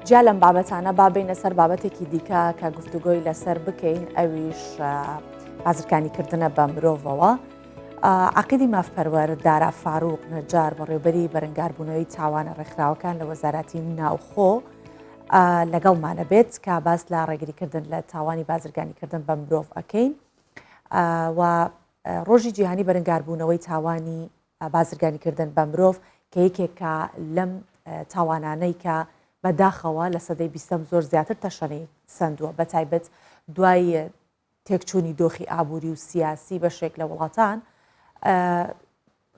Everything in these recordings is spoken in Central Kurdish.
جیا لەم بابەتانە با بینە سەر بابەتێکی دیکە کە گفتوگۆی لەسەر بکەین ئەویش بازرگانیکردنە بە مرۆڤەوە. عقیدی مافپەروەر دارا فاروق نەجار بەڕێوبەری بەرەنگاربوونەوەی تاوانە ڕێکخراوەکان لە وەزارەتی ناوخۆ لەگەڵمانە بێت کە باس لە ڕێگریکردن لە تاوانی بازرگانیکردن بە مرۆڤ ئەەکەین و ڕۆژی جیهانی بەرەنگاربوونەوەی تاوانی بازرگانیکردن بە مرۆڤ کە یەکێکە لەم تاوانانەی کە بەداخەوە لە سەدەی بیستەم زۆر زیاتر تەشەنەی سەندووە بە تایبەت دوای تێکچوونی دۆخی ئابووری و سیاسی بەشێک لە وڵاتان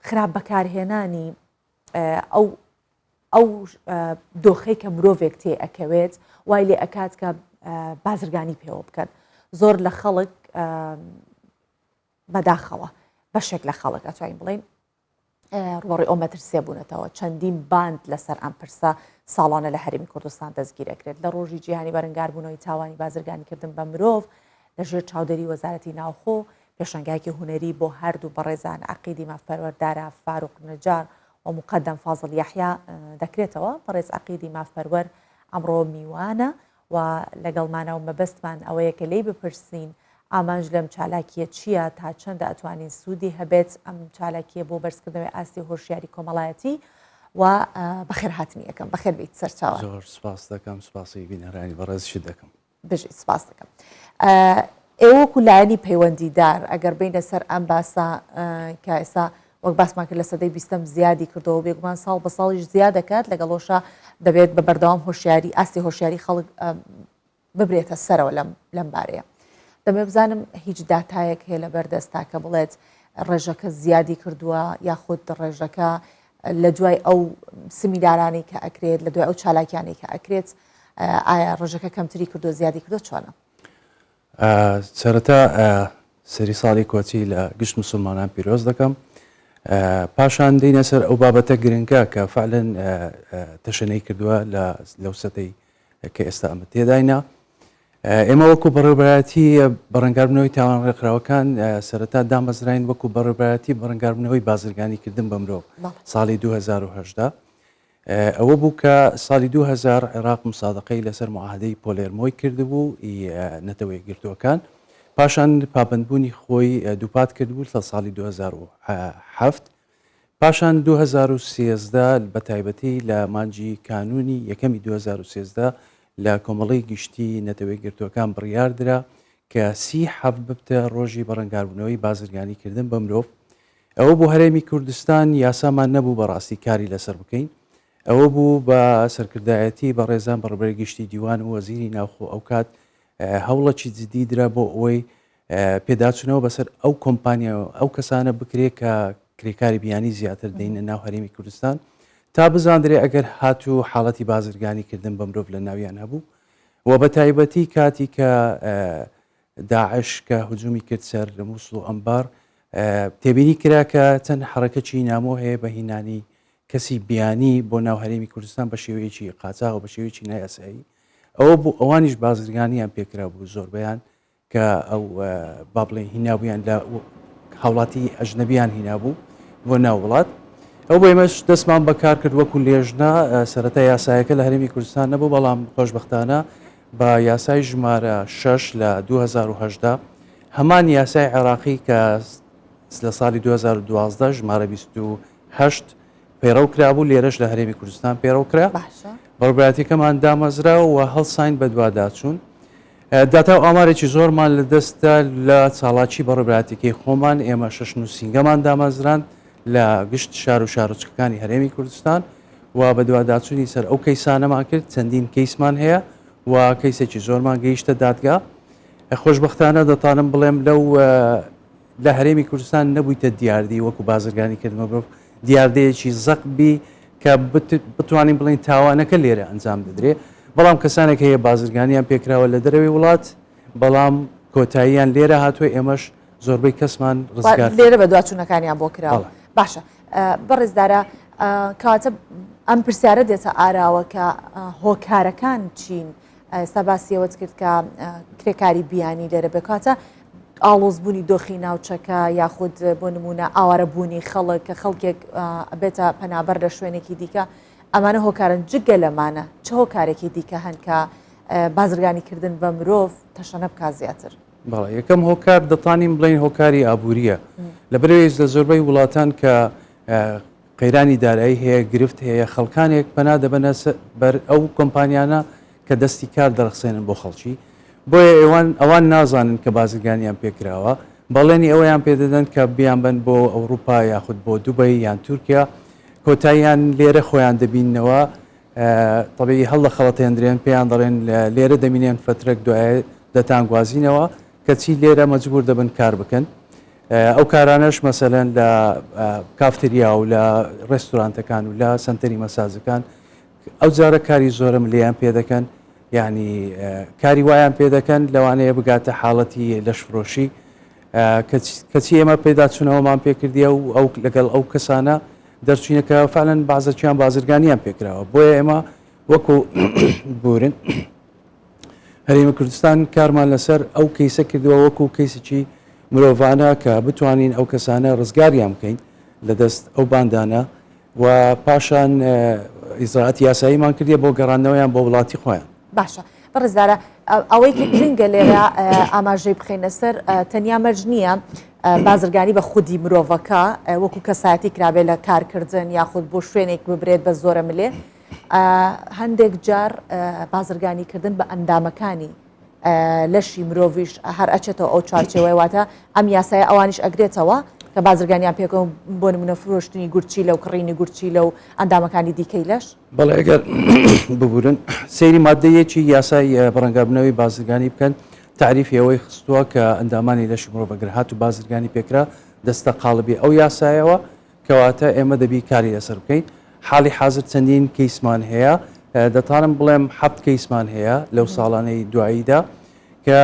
خراپ بەکارهێنانی ئەو ئەو دۆخەی کە مرۆڤێک تێ ئەکەوێت وای لێ ئەکات کە بازرگانی پێوە بکەن زۆر لە خەڵک بەداخەوە بەشێک لە خەڵک ئەتوانین بڵێین ڕووبەڕووی ئەو مەترسیە بوونەتەوە چەندین باند لەسەر ئەم پرسە ساڵانە لە هەرێمی کوردستان دەستگیرەکرێت لە ڕۆژی جیهانی بەرەنگاربوونەوەی تاوانی بازرگانیکردن بە مرۆڤ لە ژێر چاودێری وەزارەتی ناوخۆ پێشەنگایەکی هونەری بۆ هەردوو بەڕێزان عەقیدی مافپەروەر دارا فاروق نەجار و موقەدەم فازڵ یەحیا دەکرێتەوە بەڕێز عەقیدی مافپەروەر ئەمڕۆ میوانە و لەگەڵمانە و مەبەستمان ئەوەیە کە لێی بپرسین ئامانج لەم چالاکییە چییە، تا چەندە ئەتوانین سوودی هەبێت ئەم چالاکییە بۆ بەرزکردنەوەی ئاستی هۆشیاری کۆمەڵایەتی و بەخێرهاتنی ئەکەم. بەخێر بێیت سەرچاوە. زۆر سپاس دەکەم، سپاسی بینەرانی بەڕێزیشت دەکەم. بژیت، سپاس دەکەم. ئێوە وەکو لایەنی پەیوەندیدار ئەگەر بینە سەر ئەم باسە کە ئێستا وەک باسمان کرد لە سەدەی بیستەم زیادی کردەوە بێگومان ساڵ بە ساڵیش زیاد دەکات لەگەڵۆشە دەبێت بە بەردەوام هۆشیاری ئاستی هۆشیاری خەڵک ببرێتە سەرەوە لەم لەم بارەیە دەمێ بزانم هیچ داتایەک هەیە لە بەردەستا کە بڵێت ڕێژەکە زیادی کردووە یاخود ڕێژەکە لە دوای ئەو سمیدارانەی کە ئەکرێت لە دوای ئەو چالاکیانەی کە ئەکرێت ئایا ڕێژەکە کەمتری کردو زیادی کردو چۆنە؟ سەرەتا سەری ساڵی کۆچی لە گشت مسلمانان پیرۆز دەکەم پاشان دێینە سەر ئەو بابەتە گرنگە کە فعلەن تەشەنەی کردووە لە لەو سەتەی کە ئێستا ئەمە تێداینە ئێمە وەکو بەڕێوبەرایەتی بەڕەنگاربوونەوەی تاوان ڕێکخراوەکان سەرەتا دامەزراین وەکو بەڕێوبەرایەتی بەڕەنگاربوونەوەی بازرگانیکردن بە مرۆڤ ساڵی 2010 ئەوە بوو کە ساڵی 2000 عێراق مسادقەی لەسەر معاهدەی پۆلێرمۆی کردبوو ئی نەتەوە یەکگرتووەکان پاشان پابەندبوونی خۆی دووپات کردبوو لە ساڵی 2007 پاشان 2013 بە تایبەتی لە مانگی کانوونی یەکەمی 2013 لە کۆمەڵەی گشتی نەتەوە یەکگرتووەکان بڕیار درا کە سی حەفت ببتە ڕۆژی بەڕەنگاربوونەوەی بازرگانی کردن بە مرۆڤ ئەوە بۆ هەرێمی کوردستان یاسامان نەبوو بەڕاستی کاری لەسەر بکەین ئەوە بوو بە سەرکردایەتی بەڕێزان بەڕێوەبەری گشتی دیوان و وەزیری ناوخۆ ئەوکات هەوڵەکی جدی درا بۆ ئەوەی پێداچوونەوە بەسەر ئەو کۆمپانیا و ئەو کەسانە بکرێت کە کرێکاری بیانی زیاتر دێنە ناو هەرێمی کوردستان تا بزاندرێ ئەگەر هاتوو حاڵەتی بازرگانی کردن بە مرۆڤ لە ناویان هەبوو و بە تایبەتی کاتی کە داعش کە هجومی کرد سەر مووسڵ و ئەنبار تێبینی کرا کە چەند حەڕەکەکی نامۆ هەیە بە هینانی کەسی بیانی بۆ ناو هەرێمی کوردستان بە شێوەیەکی قاچاغ و بە شێوەیەکی نایاسایی ئەوە بوو ئەوانیش بازرگانیان پێکرا بوو زۆربەیان کە ئەو با بڵێن هینابوویان لە هاوڵاتی ئەژنەبیان هینابوو بۆ ناو وڵات ئەو بۆ ئێمەش دەستمان بەکار کرد وەکو لێژنە سەرەتا یاسایەکە لە هەرێمی کوردستان نەبوو بەڵام خۆشببختانە بە یاسای ژمارە 6 لە 2010 هەمان یاسای عێراقی کە لە ساڵی 2012 ژمارە 28 پەیڕەو کرابوو لێرەش لە هەرێمی کوردستان پەیڕەو کرا بەڕێوەبەرایەتیەکەمان دامەزرا و هەڵساین بەدواداچوون داتا و ئامارێکی زۆرمان لە دەستە لە چاڵاکی بەڕێوەبەرایەتیەکەی خۆمان ئێمە شەش نووسینگەمان دامەزراند لە گشت شار و شارۆچکەکانی هەرێمی کوردستان و بەدواداچوونی سەر ئەو کەیسانەمان کرد چەندین کەیسمان هەیە و کەیسێکی زۆرمان گەیشتە دادگا خۆشببختانە دەتانم بڵێم لەو لە هەرێمی کوردستان نەبوویتە دیاردەی وەکو بازرگانی کردن بە مرۆڤ، دیاردەیەکی زەق بی کە بتوانین بڵێین تاوانەکە لێرە ئەنجام دەدرێ، بەڵام کەسانێک هەیە بازرگانیان پێکراوە لە دەرەوەی وڵات، بەڵام کۆتاییان لێرە هاتووە، ئێمەش زۆربەی کەسمان ڕزگار لێرە بەدواچوونەکانیان بۆ کراوە. باشە بەڕێز دارا، کەواتە ئەم پرسیارە دێتە ئاراوە کە هۆکارەکان چین؟ ئێستا باسی ئەوەت کرد کە کرێکاری بیانی لێرە بێ، کەواتە ئاڵۆزبوونی دۆخی ناوچەکە یاخود بۆ نمونە ئاوارەبوونی خەڵک کە خەڵکێک ئەبێتە پەنابەر لە شوێنێکی دیکە ئەمانە هۆکارن جگە لەمانە چ هۆکارێکی دیکە هەن کە بازرگانی کردن بە مرۆڤ تەشەنە بکات زیاتر؟ بەڵێ یەکەم هۆکار دەتوانین بڵێین هۆکاری ئابووریە لەبەرئەوەی لە زۆربەی وڵاتان کە قەیرانی دارایی هەیە گرفت هەیە خەڵکانێک پەنا دەبەنە بەر ئەو کۆمپانیانە کە دەستی کار دەڕەخسێنن بۆ خەڵکی بۆیە ئێوان ئەوان نازانن کە بازرگانیان پێکراوە بەڵێنی ئەوەیان پێدەدەن کە بیانبەن بۆ ئەوروپا یاخود بۆ دوبەی یان تورکیا کۆتاییان لێرە خۆیان دەبیننەوە تەبیعی هەڵدەخەڵەتێندرێن پێیان دەڵێن لێرە دەمینێن فەترەک دوایە دەتانگوازینەوە کەچی لێرە مەجبور دەبن کار بکەن ئەو کارانەش مەسەلەن لە کافتریا و لە ڕێستورانتەکان و لە سنتەری مەساجەکان ئەو جارە کاری زۆرم لێیان پێ دەکەن یعنی کاری وایان پێ دەکەن لەوانەیە بگاتە حاڵەتی لەشفرۆشی کەچی ئێمە پێداچوونەوەمان پێکردیە و ئەو لەگەڵ ئەو کەسانە دەرچوینە کە فعلەن بازەکیان بازرگانیان پێکراوە بۆیە ئێمە وەکو بورن هەرێمی کوردستان کارمان لەسەر ئەو کەیسە کردووە وەکو کەیسێکی مرۆڤانە کە بتوانین ئەو کەسانە ڕزگاریان بکەین لە دەست ئەو باندانە و پاشان ئیجرائاتی یاساییمان کردیە بۆ گەڕاندنەوەیان بۆ وڵاتی خۆیان. باشە بەڕێز دارا ئەوەی کە گرنگە لێرە ئاماژەی بخەینە سەر تەنیا مەرج نییە بازرگانی بە خودی مرۆڤەکە وەکو کەسایەتی کرابێت لە کارکردن یاخود بۆ شوێنێک ببرێت بە زۆرە ملێ هەندێک جار بازرگانیکردن بە ئەندامەکانی لەشی مرۆڤیش هەر ئەچێتەوە ئەو چوارچێوەیە واتە ئەم یاسایە ئەوانیش ئەگرێتەوە کە بازرگانیان پێکەوە بۆ نمونە فرۆشتنی گورچیلە و کڕینی گورچیلە و ئەندامەکانی دیکەی لەش. بەڵێ ئەگەر ببورن سەیری ماددەی یەکی یاسای بەڕەنگاربوونەوەی بازرگانی بکەن تەعریفی ئەوەی خستووە کە ئەندامانی لەشی مرۆڤ ئەگەر هاتوو بازرگانی پێکرا دەستە قاڵبی ئەو یاسایەوە کەواتە ئێمە دەبی کاری لەسەر بکەین حاڵی حازر چەندین کەیسمان هەیە دەتوانم بڵێم حەفت کەیسمان هەیە لەو ساڵانەی دواییدا کە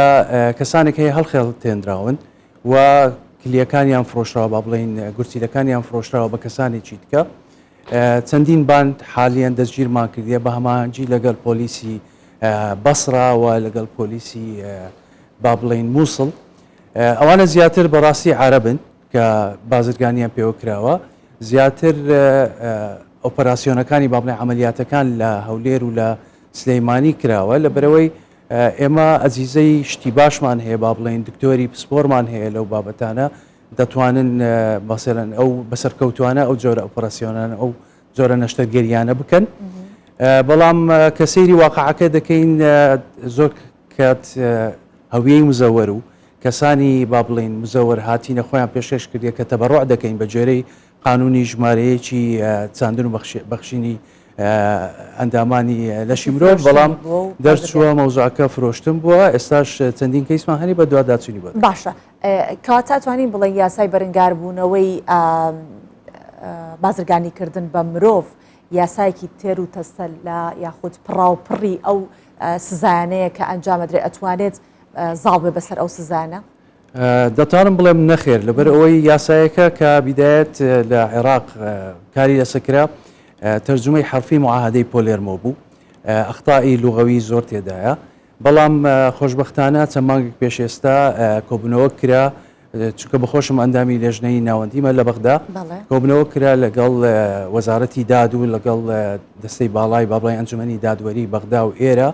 کەسانێک هەیە هەڵخێڵتێنراون و کلیەکانیان فرۆشراوە با بڵین گورچیلەکانیان فرۆشراوە بە کەسانێکی دیکە چەندین باند حالیان دەستگیرمان کردیە بە هەماهەنگی لەگەڵ پۆلیسی بەسرا و لەگەڵ پۆلیسی با بڵین مووسڵ ئەوانە زیاتر بەڕاستی عربن کە بازرگانیان پێوە کراوە زیاتر ئۆپەراسیۆنەکانی با بڵێن عەمەلیاتەکان لە هەولێر و لە سلەیمانی کراوە لەبەرئەوەی ئێمە ئەجیزەی شتی باشمان هەیە با بڵێن دکتۆری پسپۆرمان هەیە لەو بابەتانە دەتوانن مەسەلەن ئەو بەسەرکەوتوانە ئەو جۆرە ئۆپەراسیۆنانە ئەو جۆرە نەشتەرگەریانە بکەن بەڵام کە سەیری واقعەکە دەکەین زۆر کات هەویەی مزەوەر و کەسانی با بڵێین مزەوەر هاتینە خۆیان پێشکەش کردیە کە تەبەڕوع دەکەین بە گوێرەی قانونی ژمارەیەکی چاندن و بەخشینی ئەندامانی لەشی مرۆڤ بەڵام دەرچووە مەوزوعەکە فرۆشتن بووە ئێستاش چەندین کەیسمان هەنی بە دواداچوونی بۆ باشە کەواتە توانین بڵێن یاسای بەرنگاربوونەوەی بازرگانیکردن بە مرۆڤ یاسایەکی تێر و تەسەل لە یاخود پڕاوپڕی ئەو سزایانەیە کە ئەنجامەدرێ ئەتوانێت زاڵ بێ بەسەر ئەو سزایانە؟ دەتوانم بڵێم نەخێر لەبەر ئەوەی یاسایەکە کە بیدایەت لە عێراق کاری لەسەر کرا تەرجومەی حەرفی معاهدەی پۆلێرمۆ بوو ئەخطائی لوغەوی زۆر تێدایە بەڵام خۆشبەختانە چەند مانگێک پێش ئێستا کۆبوونەوە کرا چونکە بەخۆشم ئەندامی لێژنەی ناوەندیمە لە بەغدا کۆبنەوە کرا لەگەڵ وەزارەتی داد و لەگەڵ دەستەی باڵای با بڵێین ئەنجومەنی دادوەری بەغدا و ئێرە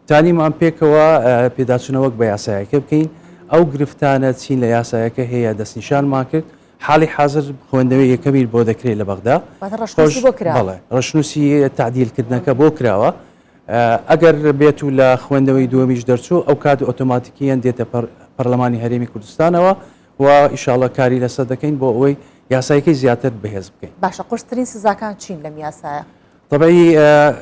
تانیمان پێکەوە پێداچوونەوەک بە یاسایەکە بکەین ئەو گرفتانە چین لە یاسایەکە هەیە دەستنیشانمان کرد حاڵی حاضر خوێندنەوەی یەکەمی بۆ دەکرێت لە بەغدا بەڵێ ڕەشنووسی تعدیلکردنەکە بۆ کراوە ئەگەر بێت و لە خوێندنەوەی دووەمیش دەرچوو ئەوکات ئۆتۆماتیکیەن دێتە پەرلەمانی هەرێمی کوردستانەوە و ئیشاڵە کاری لەسەر دەکەین بۆ ئەوەی یاسایەکەی زیاتر بەهێز بکەین. باشە قورسترین سزاکان چین لەم یاسایە؟ تەبعی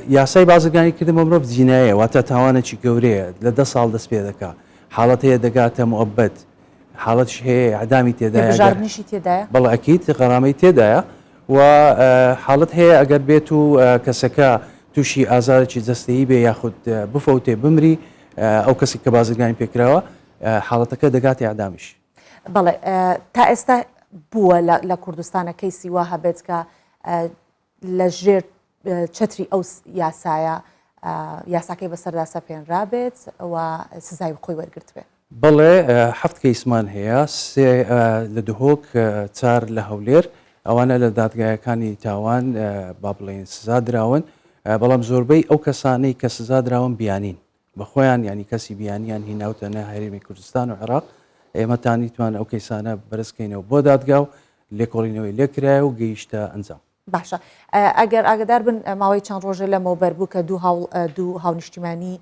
یاسای بازرگانی کردن بە مرۆڤ جینایە واتە تاوانێکی گەورەیە لە 10 ساڵ دەست پێ دەکا حاڵەت هەیە دەگاتە موئەبەد حاڵەتیش هەیە ئیعدامی تێدایە بژاردنیشی تێدایە؟ بەڵێ ئەکید غەرامەی تێدایە و حاڵەت هەیە ئەگەر بێت و کەسەکە تووشی ئازارێکی جەستەیی بێ یاخود بفەوتێ بمری ئەو کەسێک کە بازرگانی پێکراوە حاڵەتەکە دەگاتە ئیعدامیش. بەڵێ تا ئێستا بووە لە کوردستانە کەیسی وا هەبێت کە لە ژێر چەتری ئەو یاسایە یاساکەی بەسەردا سەپێنرابێت و سزای خۆی وەرگرتبێت؟ بەڵێ حەفت کەیسمان هەیە، سێ لە دهۆک، چار لە هەولێر. ئەوانە لە دادگایەکانی تاوان با بڵێین سزا دراون، بەڵام زۆربەی ئەو کەسانەی کە سزا دراون بیانین بە خۆیان یانی کەسی بیانیان هیناوتە نە هەرێمی کوردستان و عێراق، ئێمە تانیتمان ئەو کەیسانە بەرزکەینەوە بۆ دادگا و لێکۆڵینەوەی لێکرایە و گەیشتە ئەنجام. باشە ئەگەر ئاگدار بن ماوەی چەند ڕۆژێ لەمەوبەر بوو کە دوو هاونیشتیمانی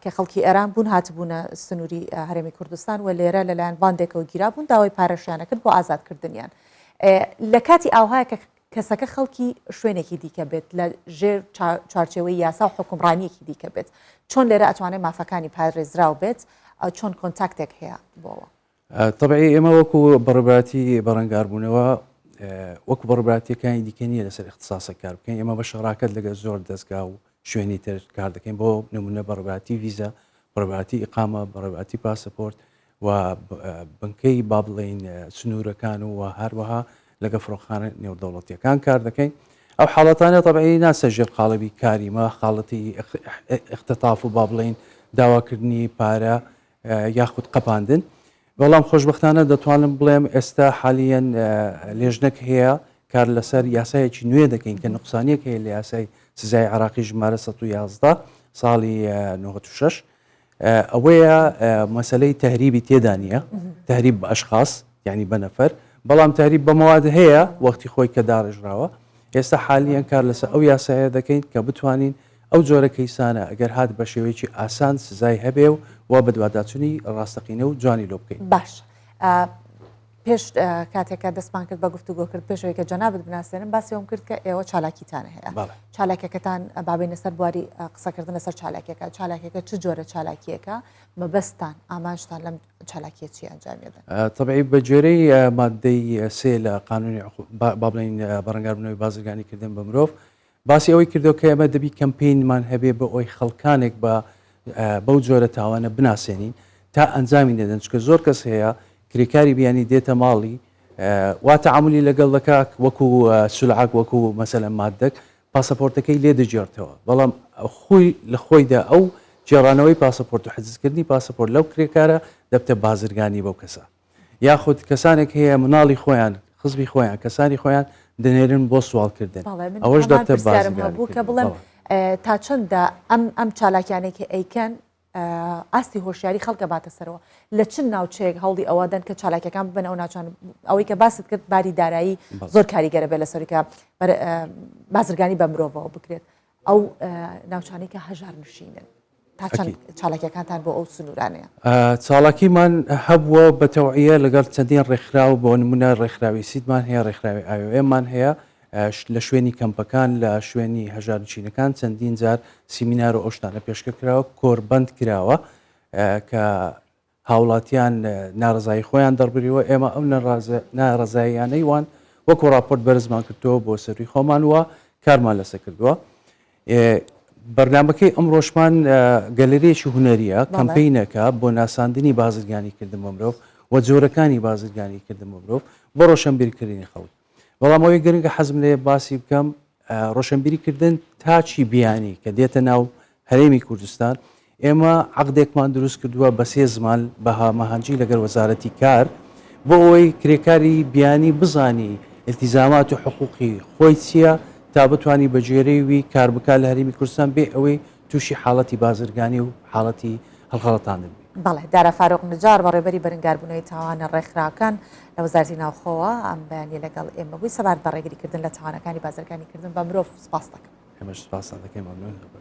کە خەڵکی ئێران بوون هاتبوونە سنووری هەرێمی کوردستان و لێرە لەلایەن باندێکەوە گیرابوون داوای پارەشیانە کرد بۆ ئازادکردنیان لە کاتی ئاوهایە کە کەسەکە خەڵکی شوێنێکی دیکە بێت لە ژێر چوارچێوەی یاسا و حکومڕانیەکی دیکە بێت چۆن لێرە ئەتوانێت مافەکانی پارێزراو بێت چۆن کۆنتاکتێک هەیە بۆەوە؟ تەبعی ئێمە وەکو بەڕێوەبەرایەتی بەرەنگاربوونەوە وەکو بەڕێوەبەرایەتیەکانی دیکە نییە لەسەر ئیختساسە کار بکەین ئێمە بە شەراکەت لەگەڵ زۆر دەزگا و شوێنی تر کار دەکەین بۆ نمونە بەڕێوەبەرایەتی ڤیزا بەڕێوەبەرایەتی ئیقامە بەڕێوەبەرایەتی پاسەپۆرت و بنکەی با بڵێین سنوورەکان و هەروەها لەگە فڕۆکخانە نێودەوڵەتیەکان کار دەکەین ئەو حاڵەتانە تەبعی ناسە ژێر قاڵبی کاری مە حاڵەتی اختطاف و با بڵێین داواکردنی پارە یاخود قەپاندن، بەڵام خۆشبەختانە دەتوانم بڵێم ئێستا حالیەن لێژنەک هەیە کار لەسەر یاسایەکی نوێ دەکەین کە نوقسانیەک هەیە لە یاسای سزای عراقی ژمارە 111 ساڵی 96 ئەوەیە مەسلەی تهریبی تێدا نییە تهریب بە ئەشخاص یعنی بە نەفەر بەڵام تهریب بە مەواد هەیە وەختی خۆی کە داڕێژراوە ئێستا حالیەن کار لەسەر ئەو یاسایە دەکەین کە بتوانین ئەو جۆرە کەیسانە ئەگەر هات بە شێوەیەکی ئاسان سزای هەبێ و و بەدواداچونی ڕاستەقینە و جوانی لۆ بکەین. باش پێش کاتێک کە دەستمان کرد بە گفتوگۆ کرد پێشەوەی کە جەنابت بناسێنم باسی ئەوم کرد کە ئێوە چالاکیتان هەیە چالاکیەکەتان بابینە سەر بواری قسەکردن لەسەر چالاکیەکە چالاکیەکە چ جۆرە چالاکیەکە مەبەستان ئامانجتان لەم چالاکیە چی ئەنجامی دەن؟ تەبعی بە گوێرەی مادەی سێ لە قانونی با بڵێین بەرەنگاربوونەوەی بازرگانیکردن بە مرۆڤ باسی ئەوەی کردووە کە ئێمە دەبی کەمپەینمان هەبێ بۆ ئەوەی خەڵکانێک بە بەو جۆرە تاوانە بناسێنین تا ئەنجامی نەدەن چونکە زۆر کەس هەیە کرێکاری بیانی دێتە ماڵی وا تەعامولی لەگەڵ دەکا وەکو سولعاک وەکو مەسەلەن مادەک پاسەپۆرتەکەی لێ دەگێڕتەوە بەڵام خۆی لە خۆیدا ئەو گێڕانەوەی پاسەپۆرت و حجزکردنی پاسەپۆرت لەو کرێکارە دەبتە بازرگانی بەو کەسە یاخود کەسانێک هەیە مناڵی خۆیان خزمی خۆیان کەسانی خۆیان دەنێرن بۆ سواڵکردن ئەوەش دەبتە بازرگانی کە بڵێم تا چەندە ئەم ئەم چالاکیانەی کە ئەیکەن ئاستی هۆشیاری خەڵکە باتە سەرەوە لە چ ناوچەیەک هەوڵی ئەوە دەن کە چالاکیەکان ببن ئەو ناوچان ئەوەی کە باست کرد باری دارایی زۆر کاریگەرە بێ لەسەری کە بازرگانی بە مرۆڤەوە بکرێت ئەو ناوچانەی کە هەژار نشینن تا چەند چالاکیەکانتان بۆ ئەو سنوورانەیە؟ چالاکیمان هەبووە بە تەوعیە لەگەڵ چەندین ڕێکخراو بۆ نمونە ڕێکخراوی سیدمان هەیە ڕێکخراوی ئایم مان هەیە لە شوێنی کەمپەکان لە شوێنی هەژارنشینەکان چەندین جار سیمینار و ئەو شتانە پێشکە کراوە کۆربەند کراوە کە هاوڵاتیان ناڕەزایی خۆیان دەڕبریوە، ئێمە ئەو ناڕەزاییانەی وان وەکو ڕاپۆرت بەرزمان کردووە بۆ سەروی خۆمان و کارمان لەسەر کردووە. بەرنامەکەی ئەمڕۆشمان گەلەریەکی هونەریە، کەمپینەکە بۆ ناساندنی بازرگانی کردن بە مرۆڤ و جۆرەکانی بازرگانی کردن بە مرۆڤ بۆ ڕۆشنبیرکردنی خەڵک. بەڵام ئەوەی گرنگە حەزم لێ باسی بکەم ڕۆشنبیری کردن تاکی بیانی کە دێتە ناو هەرێمی کوردستان ئێمە عقدێکمان دروست کردووە بە سێ زمان بە هامەهەنگی لەگەر وەزارەتی کار بۆ ئەوەی کرێکاری بیانی بزانی التیزامات و حقوقی خۆی چییە تا بتانی بە گوێرەی وی کار بکات لە هەرێمی کوردستان بێ ئەوەی تووشی حاڵەتی بازرگانی و حاڵەتی هەڵخەڵەتاندن بێ. بەڵێ، دارا فاروق نجار، بەڕێوەبەری بەرنگاربوونەوەی تاوانە ڕێکخراوەکان لە وەزارەتی ناوخۆوە ئەم بەیانییە لەگەڵ ئێمە بووی سەبارەت بە ڕێگریکردن لە تاوانەکانی بازرگانیکردن بە مرۆڤ، سپاست دەکەم. ئێمەش سپاستان دەکەین، مەمنوون.